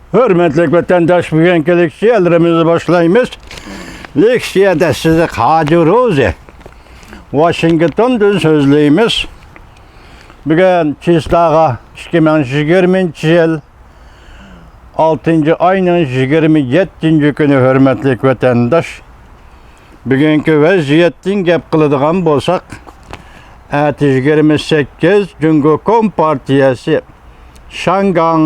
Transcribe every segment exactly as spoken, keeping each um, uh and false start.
ھۆرمەتلىك ۋەتەنداش، بۈگۈنكى لېكسىيەلىرىمىزنى باشلايمىز. لېكسىيەدە سىزى قاجى روزى، ۋاشىنگتوندىن سۆزلەيمىز. بۈگۈن چىسلاغا ئىككى مىڭ يىگىرمىنچى يىل ئالتىنچى ئاينىڭ يىگىرمە يەتتىنچى كۈنى، ھۆرمەتلىك ۋەتەنداش. بۈگۈنكى ۋەزىيەتتىن گەپ قىلىدىغان بولساق، ئەتە يىگىرمە سەككىز جۇڭگو كومپارتىيەسى شياڭگاڭ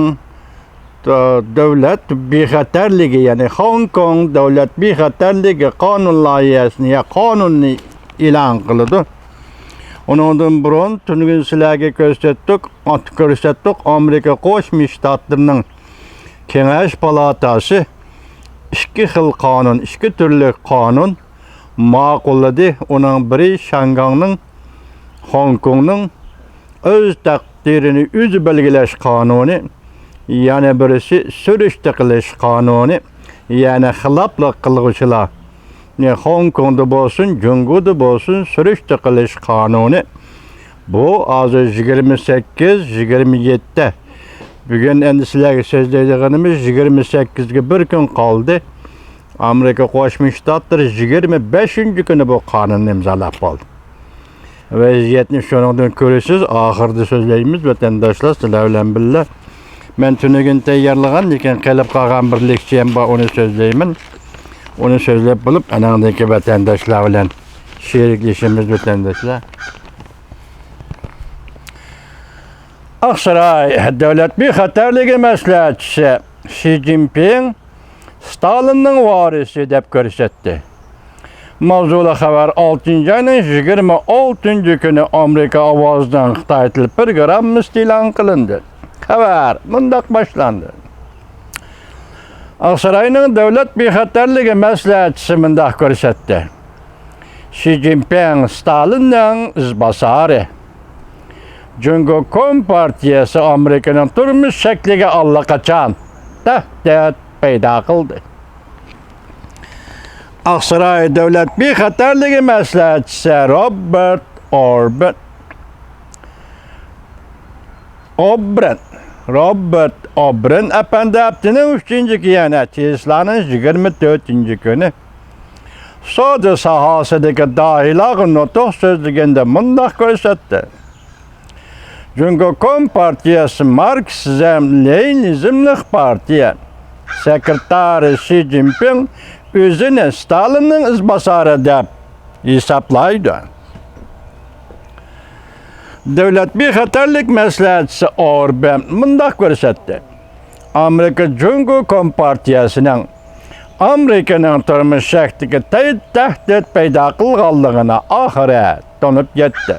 دۆ-، دۆلەت بىخەتەرلىكى، يەنى خوڭكوڭ دۆلەت بىخەتەرلىكى قانۇن لايىھەسىنى يا قانۇننى ئېلان قىلىدۇ. ئۇنىڭدىن بۇرۇن تۈنۈگۈن سىلەرگە كۆرسەتتۇق، كۆرسەتتۇق، ئامېرىكا قوشما شتاتلىرىنىڭ كېڭەش پالاتاسى ئىككى خىل قانۇن، ئىككى تۈرلۈك قانۇن ماقۇللىدى. ئۇنىڭ بىرى شياڭگاڭنىڭ، خوڭكوڭنىڭ ئۆز تەقدىرىنى ئۆزى بەلگىلەش قانۇنى، يەنە بىرسى سۈرۈشتە قىلىش قانۇنى، يەنى خىلاپلىق قىلغۇچىلار، يەنى خوڭكوڭدا بولسۇن، جۇڭگودا بولسۇن، سۈرۈشتە قىلىش قانۇنى. بۇ ھازىر يىگىرمە سەككىز، يىگىرمە يەتتە. بۈگۈن ئەمدى سىلەرگە سۆزلەيدىغىنىمىز يىگىرمە سەككىزگە بىر كۈن قالدى. ئامېرىكا قوشما شتاتلىرى يىگىرمە بەشىنچى كۈنى بۇ قانۇننى ئىمزالاپ بولدى. ۋەزىيەتنى شۇنىڭدىن كۆرىسىز، ئاخىرىدا سۆزلەيمىز، ۋەتەنداشلار، سىلەر بىلەن بىللە. مەن تۈنۈگۈن تەييارلىغان، لېكىن قېلىپ قالغان بىر لېكسىيەم بار، ئۇنى سۆزلەيمەن. ئۇنى سۆزلەپ بولۇپ، ئاناندىن كېيىن ۋەتەنداشلار بىلەن شېرىكلىشىمىز، ۋەتەنداشلار. ئاقساراي دۆلەت بىخەتەرلىكى مەسلىھەتچىسى شى جىنپىڭ ستالىننىڭ ۋارىسى دەپ كۆرسەتتى. ماۋزۇلۇق خەۋەر ئالتىنچى ئاينىڭ يىگىرمە ئالتىنچى كۈنى ئامېرىكا ئاۋازىنىڭ خىتاي تىل پروگراممىسىدا ئېلان قىلىندى. خەۋەر مۇنداق باشلاندى. ئاقساراينىڭ دۆلەت بىخەتەرلىكى مەسلىھەتچىسى مۇنداق كۆرسەتتى. شى جىنپىڭ ستالىننىڭ ئىزباسارى. جۇڭگو كومپارتىيەسى ئامېرىكىنىڭ تۇرمۇش شەكلىگە ئاللىقاچان تەھدىت پەيدا قىلدى. ئاقساراي دۆلەت بىخەتەرلىكى مەسلىھەتچىسى روبېرت ئوربېن، ئوبرېن، روبېرت ئوبرېن ئەپەندى ھەپتىنىڭ ئۈچىنچى كۈنى، يەنى تىسلانىڭ يىگىرمە تۆتىنچى كۈنى سودا ساھەسىدىكى داھىيلارغا نۇتۇق سۆزلىگەندە مۇنداق كۆرسەتتى. جۇڭگو كومپارتىيەسى ماركسىزم لېنىنىزملىق پارتىيە. سېكرېتارى شى جىنپىڭ ئۆزىنى ستالىننىڭ ئىزباسارى دەپ ھېسابلايدۇ. دۆلەت بىخەتەرلىك مەسلىھەتچىسى ئوربېن مۇنداق كۆرسەتتى. ئامېرىكا جۇڭگو كومپارتىيەسىنىڭ ئامېرىكىنىڭ تۇرمۇش شەكلىگە تەي-، تەھدىت پەيدا قىلغانلىقىنى ئاخىرى تونۇپ يەتتى.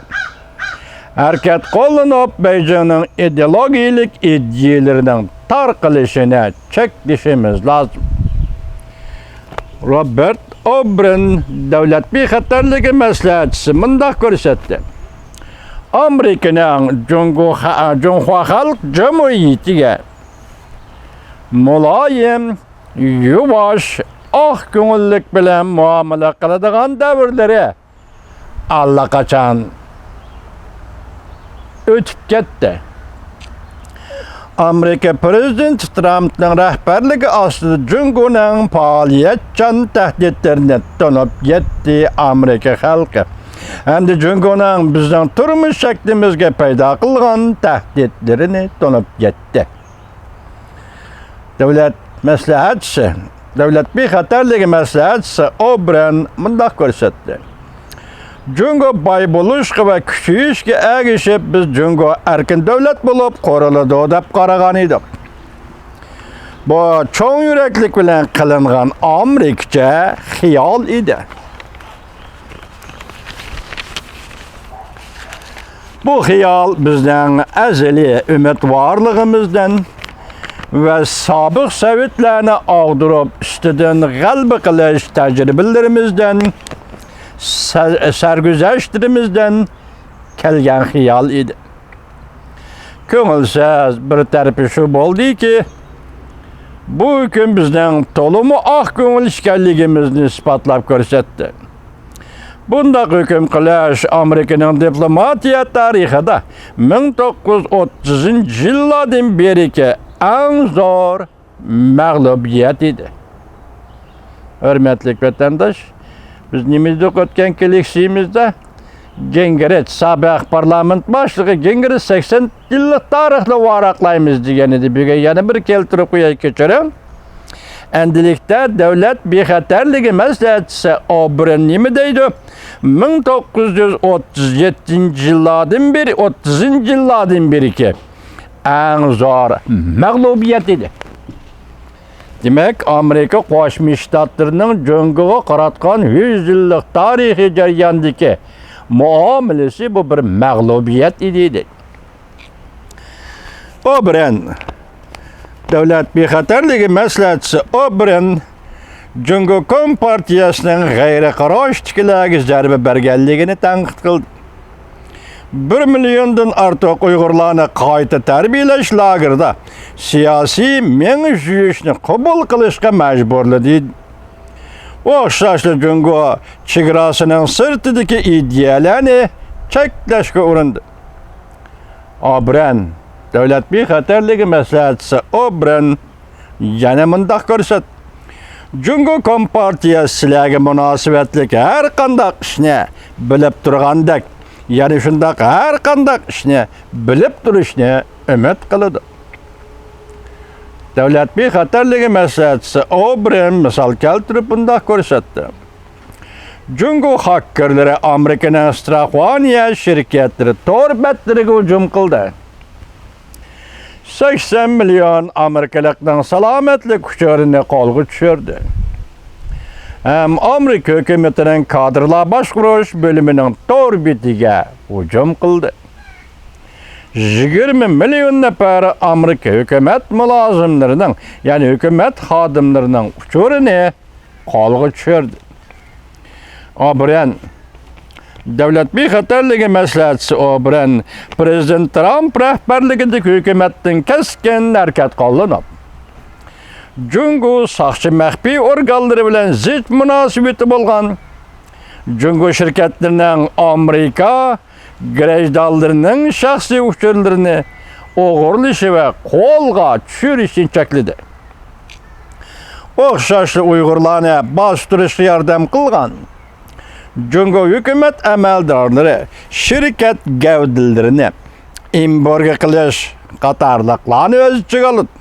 ھەرىكەت قوللىنىپ، بېيجىڭنىڭ ئىدېئولوگىيەلىك ئىدىيەلىرىنىڭ تارقىلىشىنى چەكلىشىمىز لازىم. روبېرت ئوبرېن دۆلەت بىخەتەرلىكى مەسلىھەتچىسى مۇنداق كۆرسەتتى. ئامېرىكىنىڭ جۇڭگو خە-، جۇڭخۇا خەلق جۇمھۇرىيىتىگە مۇلايىم، يۇۋاش، ئاق كۆڭۈللۈك بىلەن مۇئامىلە قىلىدىغان دەۋرلىرى ئاللىقاچان ئۆتۈپ كەتتى. ئامېرىكا پىرېزىدېنتى ترامپنىڭ رەھبەرلىكى ئاستىدا جۇڭگونىڭ پائالىيەتچان تەھدىتلىرىنى تونۇپ يەتتى ئامېرىكا خەلقى. ھەمدە جۇڭگونىڭ بىزنىڭ تۇرمۇش شەكلىمىزگە پەيدا قىلغان تەھدىتلىرىنى تونۇپ يەتتى. دۆلەت مەسلىھەتچىسى، دۆلەت بىخەتەرلىكى مەسلىھەتچىسى ئوبرېن مۇنداق كۆرسەتتى. جۇڭگو باي بولۇشقا ۋە كۈچىيىشكە ئەگىشىپ، بىز جۇڭگو ئەركىن دۆلەت بولۇپ قۇرۇلىدۇ دەپ قارىغان ئىدۇق. بۇ چوڭ يۈرەكلىك بىلەن قىلىنغان ئامېرىكىچە خىيال ئىدى. بۇ خىيال بىزنىڭ ئەزەلىي ئۈمىدۋارلىقىمىزدىن ۋە سابىق سوۋېتلارنى ئاغدۇرۇپ، ئۈستىدىن غەلىبە قىلىش تەجرىبىلىرىمىزدىن، سە-، سەرگۈزەشتلىرىمىزدىن كەلگەن خىيال ئىدى. كۆڭۈلسىز بىر تەرىپى شۇ بولدىكى، بۇ ھۆكۈم بىزنىڭ تولىمۇ ئاق كۆڭۈل ئىكەنلىكىمىزنى ئىسپاتلاپ كۆرسەتتى. بۇنداق ھۆكۈم قىلىش ئامېرىكىنىڭ دىپلوماتىيە تارىخىدا مىڭ توققۇز يۈز ئوتتۇزىنچى يىللاردىن بېرىكى ئەڭ زور مەغلۇبىيەت ئىدى. ھۆرمەتلىك ۋەتەنداش، بىز نېمە دېدۇق ئۆتكەنكى لېكسىيىمىزدا؟ گىنگرىچ، سابىق پارلامېنت باشلىقى گىنگرىچ سەكسەن يىللىق تارىخنى ۋاراقلايمىز دېگەن ئىدى. بۈگۈن يەنە بىر كەلتۈرۈپ قوياي، كەچۈرۈڭ. ئەمدىلىكتە دۆلەت بىخەتەرلىكى مەسلىھەتچىسى ئوبرېن نېمە دەيدۇ؟ مىڭ توققۇز يۈز ئوتتۇز يەتتىنچى يىللاردىن بېرى، ئوتتۇزىنچى يىللاردىن بېرىكى ئەڭ زور مەغلۇبىيەت ئىدى. دېمەك، ئامېرىكا قوشما شتاتلىرىنىڭ جۇڭگوغا قاراتقان يۈز يىللىق تارىخىي جەرياندىكى مۇئامىلىسى بۇ بىر مەغلۇبىيەت ئىدى، دەيدۇ. ئوبرېن، دۆلەت بىخەتەرلىكى مەسلىھەتچىسى ئوبرېن جۇڭگو كومپارتىيەسىنىڭ غەيرىي قاراشتىكىلەرگە زەربە بەرگەنلىكىنى تەنقىد قىلدى. بىر مىليوندىن ئارتۇق ئۇيغۇرلارنى قايتا تەربىيەلەش لاگېرىدا سىياسىي مېڭە يۇيۇشنى قوبۇل قىلىشقا مەجبۇرلىدى. ئوخشاشلا جۇڭگو چېگراسىنىڭ سىرتىدىكى ئىدىيەلەرنى چەكلەشكە ئۇرۇندى. ئوبرېن، دۆلەت بىخەتەرلىكى مەسلىھەتچىسى ئوبرېن يەنە مۇنداق كۆرسەتتى: جۇڭگو كومپارتىيەسى سىلەرگە مۇناسىۋەتلىك ھەر قانداق ئىشنى بىلىپ تۇرغاندەك، يەنە شۇنداق ھەر قانداق ئىشنى بىلىپ تۇرۇشنى ئۈمىد قىلىدۇ. دۆلەت بىخەتەرلىكى مەسلىھەتچىسى ئوبرېن مىسال كەلتۈرۈپ مۇنداق كۆرسەتتى: جۇڭگو خاككېرلىرى ئامېرىكىنىڭ ستراخوۋانىيە شىركەتلىرى تور بەتلىرىگە ھۇجۇم قىلدى. سەكسەن مىليون ئامېرىكىلىقنىڭ سالامەتلىك ئۇچۇرىنى قولغا چۈشۈردى. ھەم ئامېرىكا ھۆكۈمىتىنىڭ كادىرلار باشقۇرۇش بۆلۈمىنىڭ تور بېتىگە ھۇجۇم قىلدى. يىگىرمە مىليون نەپەر ئامېرىكا ھۆكۈمەت مۇلازىملىرىنىڭ، يەنى ھۆكۈمەت خادىملىرىنىڭ ئۇچۇرىنى قولغا چۈشۈردى. ئوبرېن، دۆلەت بىخەتەرلىكى مەسلىھەتچىسى ئوبرېن پىرېزىدېنت ترامپ رەھبەرلىكىدىكى ھۆكۈمەتتىن كەسكىن ھەرىكەت قوللىنىپ، جۇڭگو ساقچى مەخپىي ئورگانلىرى بىلەن زىچ مۇناسىۋىتى بولغان جۇڭگو شىركەتلىرىنىڭ ئامېرىكا گىرەجدانلىرىنىڭ شەخسىي ئۇچۇرلىرىنى ئوغرىلىشى ۋە قولغا چۈشۈرۈشىنى چەكلىدى. ئوخشاشلا ئۇيغۇرلارنى باستۇرۇشقا ياردەم قىلغان جۇڭگو ھۆكۈمەت ئەمەلدارلىرى شىركەت گەۋدىلىرىنى ئېمبارگو قىلىش قاتارلىقلارنى ئۆز ئىچىگە ئالىدۇ.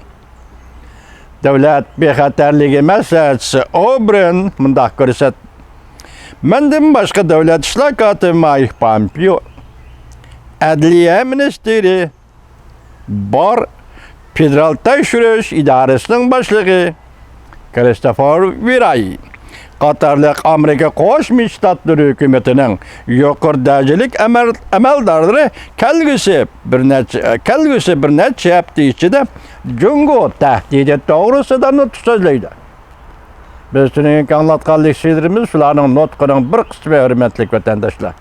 دۆلەت بىخەتەرلىكى مەسلىھەتچىسى ئوبرېن مۇنداق كۆرسەتتى: مەندىن باشقا دۆلەت ئىشلار كاتىپى مايك پامپېئو، ئەدلىيە مىنىستىرى بار، فېدېرال تەكشۈرۈش ئىدارىسىنىڭ باشلىقى كىرىستوفېر ۋىراي قاتارلىق ئامېرىكا قوشما شتاتلىرى ھۆكۈمىتىنىڭ يۇقىرى دەرىجىلىك ئەمەل-، ئەمەلدارلىرى كەلگۈسى بىر نەچچە، كەلگۈسى بىر نەچچە ھەپتە ئىچىدە جۇڭگو تەھدىتى توغرىسىدا نۇتۇق سۆزلەيدۇ. بىز تۈنۈگۈنكى ئاڭلاتقان لېكسىيىلىرىمىز شۇلارنىڭ نۇتقىنىڭ بىر قىسمى، ھۆرمەتلىك ۋەتەنداشلار.